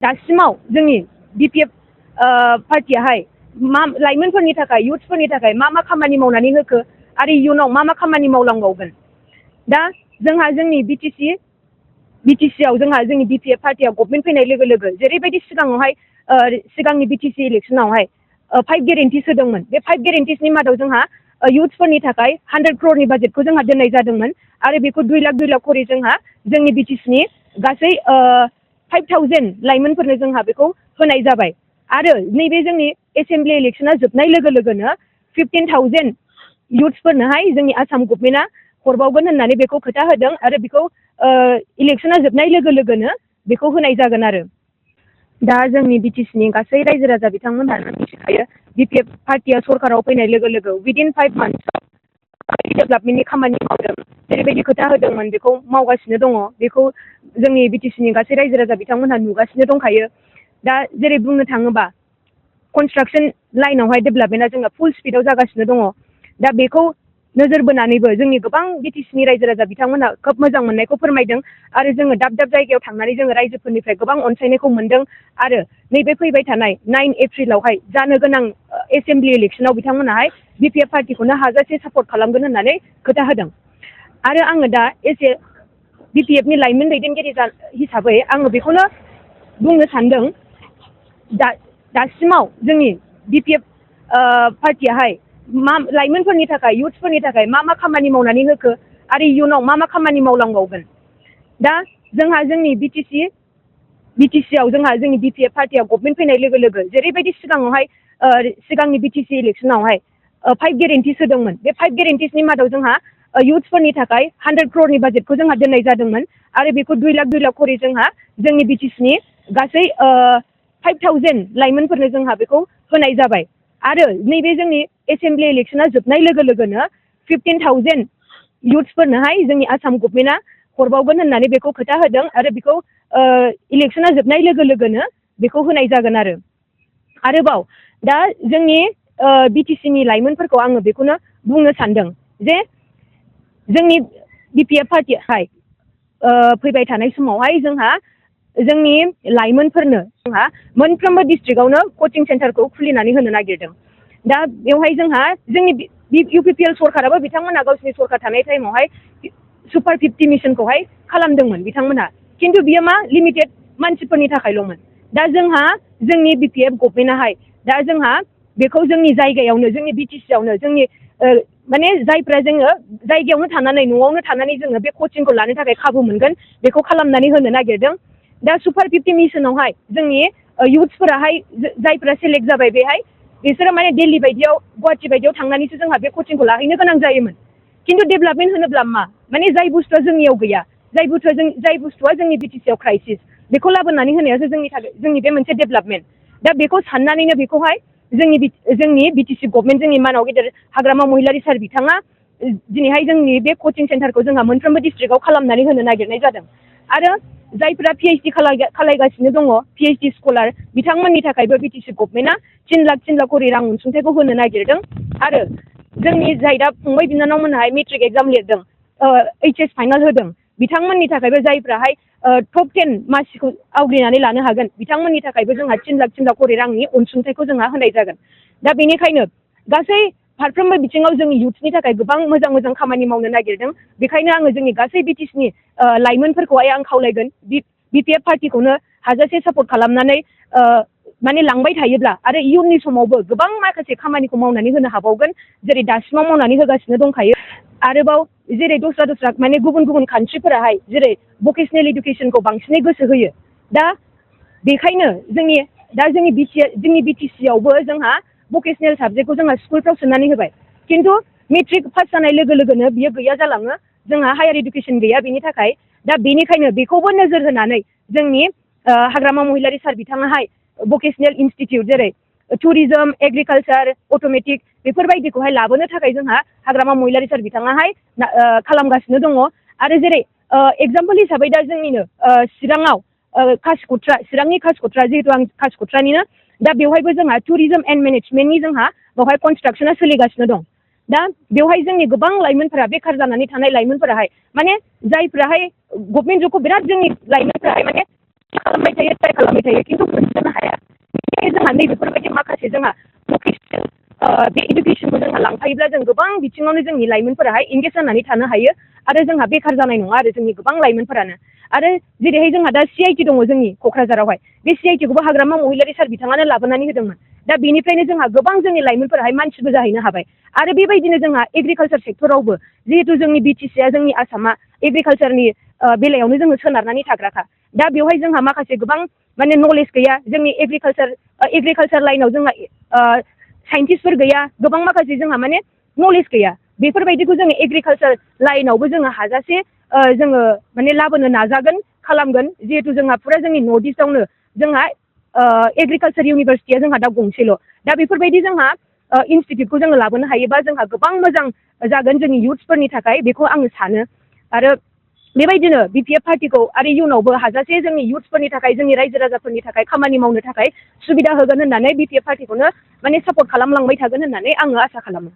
दासिमाव जोंनि बिपिएफ पार्टियाहाय मा लाइमोनफोरनि थाखाय युथ्सफोरनि थाखाय मा खामानि मावनानै होखो आरो इयुनाव मा खामानि मावलांबावगोन। दा जोंहा जोंनि बिटिसिआव जोंहा जोंनि बिपिएफ पार्टिया गभर्नमेन्ट फैनाय लोगो लोगो जेरैबायदि सिगाङावहाय सिगांनि बिटिसि इलेक्सनावहाय 5 गेरेन्टिस होदोंमोन। बे 5 गेरेन्टिसनि मादाव जोंहा युथ्सफोरनि थाखाय 100 crore बाजेटखौ जोंहा दोननाय जादोंमोन आरो बेखौ 2 लाख खरै जोंहा जोंनि बिटिसिनि गासै 5000 लाइमोनफोरनो जोंहा बेखौ होनाय जाबाय आरो नैबे जोंनि एसेम्बलि इलेक्शना जोबनाय लोगो लोगोनो 15,000 युथ्सफोरनोहाय जोंनि आसाम गभर्नमेन्टआ हरबावगोन होननानै बेखौ खोथा होदों आरो बेखौ इलेक्शना जोबनाय लोगो लोगोनो बेखौ होनाय जागोन आरो दा जोंनि बिटिसिनि गासै रायजो राजा बिथांमोनहा मिथिखायो बिपिएफ पार्टिया सरकाराव फैनाय लोगो लोगो विदिन 5 months डेभेलपमेन्टनि खामानि मावदों जेरैबायदि खोथा होदोंमोन बेखौ मावगासिनो दङ। बेखौ जोंनि बिटिसिनि गासै रायजो राजा बिथांमोनहा नुगासिनो दंखायो। दा जेरै बुंनो थाङोबा कनस्ट्राक्सन लाइनावहाय डेभेलपमेन्टआ जोंहा फुल स्पिडआव जागासिनो दङ। दा बेखौ नोजोर बोनानैबो जोंनि गोबां बिटिसिनि रायजो राजा बिथांमोनहा खोब मोजां मोननायखौ फोरमायदों आरो जोङो दाब दाब जायगायाव थांनानै जोङो रायजोफोरनिफ्राय गोबां अनसायनायखौ मोनदों आरो नैबे फैबाय थानाय 9 एप्रिलावहाय जानो गोनां एसेम्बलि इलेक्शनाव बिथांमोनाहाय बिपिएफ पार्टिखौनो हाजासे सापर्ट खालामगोन होननानै खोथा होदों। आरो आङो दा एसे बिपिएफनि लाइमोन दैदेनगिरि हिसाबै आङो बेखौनो बुंनो सानदों दासिमाव जोंनि बिपिएफ पार्टियाहाय लाइमोनफोरनि थाखाय युथ्सफोरनि थाखाय मा खामानि मावनानै होखो आरो इयुनाव मा खामानि मावलांबावगोन। दा जोंहा जोंनि बिटिसिआव जोंहा जोंनि बिपिएफ पार्टिया गभर्नमेन्ट फैनाय लोगो लोगो जेरैबायदि सिगाङावहाय सिगांनि बिटिसि इलेक्शनावहाय 5 गेरेन्टिस होदोंमोन। बे 5 गेरेन्टिसनि मादाव जोंहा युथ्सफोरनि थाखाय 100 crore बाजेटखौ जोंहा दोननाय जादोंमोन आरो बेखौ 2 लाख खरै जोंहा जोंनि बिटिसिनि गासै 5000 लाइमोनफोरनो जोंहा बेखौ होनाय जाबाय आरो नैबे जोंनि एसेम्बलि इलेक्शना जोबनाय लोगो लोगोनो 15,000 युथ्सफोरनोहाय जोंनि आसाम गभर्नमेन्टआ हरबावगोन होननानै बेखौ खोथा होदों आरो बेखौ इलेक्शना जोबनाय लोगो लोगोनो बेखौ होनाय जागोन आरोबाव दा जोंनि बिटिसिनि लाइमोनफोरखौ आङो बेखौनो बुंनो सानदों जे जोंनि बिपिएफ पार्टियाहाय फैबाय थानाय समावहाय जोंहा जोंनि लाइमोनफोरनो जोंहा मोनफ्रोमबो डिस्ट्रिक्टआवनो कचिं सेन्टारखौ खुलिनानै होनो नागिरदों। दा बेवहाय जोंहा जोंनि इउपिपिएल सरकाराबो बिथांमोनहा गावसिनि सरकार थानाय टाइमावहाय सुपार 50 मिशनखौहाय खालामदोंमोन बिथांमोनहा, खिन्थु बियो मा लिमिटेड मानसिफोरनि थाखायल'मोन। दा जोंहा जोंनि बिपिएफ गभर्नमेन्टआहाय दा जोंहा बेखौ जोंनि जायगायावनो जोंनि बिटिसिआवनो जोंनि माने जायफ्रा जोङो जायगायावनो थानानै न'आवनो थानानै जोङो बे कचिंखौ लानो थाखाय खाबु मोनगोन बेखौ खालामनानै होनो नागिरदों। दा सुपार 50 मिशनावहाय जोंनि युथ्सफोराहाय जायफ्रा सेलेक्ट जाबाय बेहाय बिसोरो माने दिल्ली बायदियाव गुवाहाटि बायदियाव थांनानैसो जोंहा बे कचिंखौ लाहैनो गोनां जायोमोन। खिन्थु डेभेलपमेन्ट होनोब्ला माने जाय बुस्थुआ जोंनियाव गैया जाय बुस्थुआ जोंनि बिटिसिआव क्राइसिस बेखौ लाबोनानै होनायासो जोंनि बे मोनसे डेभेलपमेन्ट। दा बेखौ साननानैनो बेखौहाय जोंनि बिटिसि गभर्नमेन्ट जोंनि मानाव गेदेर हाग्रामा महिलारि सार बिथाङा दिनैहाय जोंनि बे कचिं सेन्टारखौ जोंहा मोनफ्रोमबो डिस्ट्रिक्टआव खालामनानै होनो नागिरनाय जादों आरो जायफोरा पिएइचडि खालायगासिनो दङ पिएइचडि स्कलार बिथांमोननि थाखायबो बिटिसि गभर्नमेन्टआ 3 लाख खरै रां अनसुंथाइखौ होनो नागिरदों आरो जोंनि जाय दा फंबाय बिनानावमोनहाय मेट्रिक एग्जाम लिरदों HS फाइनाल होदों बिथांमोननि थाखायबो जायफ्राहाय टप 10 मासिखौ आवग्रिनानै लानो हागोन बिथांमोननि थाखायबो जोंहा 3 लाख खरै रांनि अनसुंथाइखौ जोंहा होनाय जागोन। दा बेनिखायनो गासै फारफ्रोमबो बिथिङाव जोंनि युथ्सनि थाखाय गोबां मोजां खामानि मावनो नागिरदों। बेखायनो आङो जोंनि गासै बिटिसिनि लाइमोनफोरखौहाय आं खावलायगोन बिपिएफ पार्टिखौनो हाजासे सापर्ट खालामनानै माने लांबाय थायोब्ला आरो इयुननि समावबो गोबां माखासे खामानिखौ मावनानै होनो हाबावगोन जेरै दासिमाव मावनानै होगासिनो दंखायो। आरोबाव जेरै दस्रा माने गुबुन कान्ट्रिफोराहाय जेरै भकेसनेल इडुकेसनखौ बांसिनै गोसो होयो। दा बेखायनो जोंनि बिटिसिआवबो जोंहा भकेसनेल साबजेक्टखौ जोंहा स्कुलफ्राव सोनानै होबाय, खिन्थु मेट्रिक पास जानाय लोगो लोगोनो बियो गैया जालाङो, जोंहा हायार इडुकेसन गैया बेनि थाखाय। दा बेनिखायनो बेखौबो नोजोर होनानै जोंनि हाग्रामा महिलारि सार बिथाङाहाय भकेसनेल इनस्टिटिउट जेरै टुरिजम, एग्रिकालचार, अट'मेटिक बेफोरबायदिखौहाय लाबोनो थाखाय जोंहा हाग्रामा महिलारि सार बिथाङाहाय खालामगासिनो दङ। आरो जेरै एगजाम्पोल हिसाबै दा जोंनिनो चिरांनि कासिकट्रा जिहेतु आं कासिकट्रानिनो, दा बेवहायबो जोंहा टुरिजम एन्ड मेनेजमेन्टनि जोंहा बेवहाय कनस्ट्राक्सना सोलिगासिनो दं। दा बेवहाय जोंनि गोबां लाइमोनफोरा बेखार जानानै थानाय लाइमोनफोराहाय माने जायफ्राहाय गभर्नमेन्ट जबखौ बिराद जोंनि लाइमोनफोराहाय माने खालामबाय थायो ट्राइ खालामबाय थायो खिन्थु मोनजोबनो हाया बेनिखायनो जोंहा नैबेफोरबायदि माखासे जोंहा भकेसनेल बे इडुकेसनखौ जोंहा लांफायोब्ला जों गोबां बिथिङावनो जोंनि लाइमोनफोराहाय इंगेज जानानै थानो हायो आरो जोंहा बेखार जानाय नङा आरो जोंनि गोबां लाइमोनफोरानो आरो जेरैहाय जोंहा दा CIT दङ जोंनि क'क्राझारावहाय बे CITखौबो हाग्रामा महिलारि सार बिथाङानो लाबोनानै होदोंमोन दा बेनिफ्रायनो जोंहा गोबां जोंनि लाइमोनफोराहाय मानसिबो जाहैनो हाबाय आरो बेबायदिनो जोंहा एग्रिकालसार सेक्टरावबो जिहेतु जोंनि BTCआ जोंनि आसामा एग्रिकालसारनि बेलायावनो जोङो सोनारनानै थाग्राखा दा बेवहाय जोंहा माखासे गोबां माने नलेज गैया जोंनि एग्रिकालसार लाइनाव जोंहा साइन्टिस्टफोर गैया गोबां माखासे जोंहा माने नलेज गैया बेफोरबायदिखौ जोङो एग्रिकालसार लाइनावबो जोङो हाजासे जोङो माने लाबोनो नाजागोन खालामगोन जिहेतु जोंहा फुरा जोंनि नर्थ इस्टआवनो जोंहा एग्रिकालसार इउनिभारसिटिया जोंहा दा गंसेल' दा बेफोरबायदि जोंहा इनस्टिट्युटखौ जोङो लाबोनो हायोबा जोंहा गोबां मोजां जागोन जोंनि इयुथ्सफोरनि थाखाय बेखौ आङो सानो आरो बेबायदिनो BPF पार्टिखौ आरो इयुनावबो हाजासे जोंनि इयुथ्सफोरनि थाखाय जोंनि रायजो राजाफोरनि थाखाय खामानि मावनो थाखाय सुबिदा होगोन होननानै BPF पार्टिखौनो माने सापर्ट खालामलांबाय थागोन होननानै आङो आसा खालामो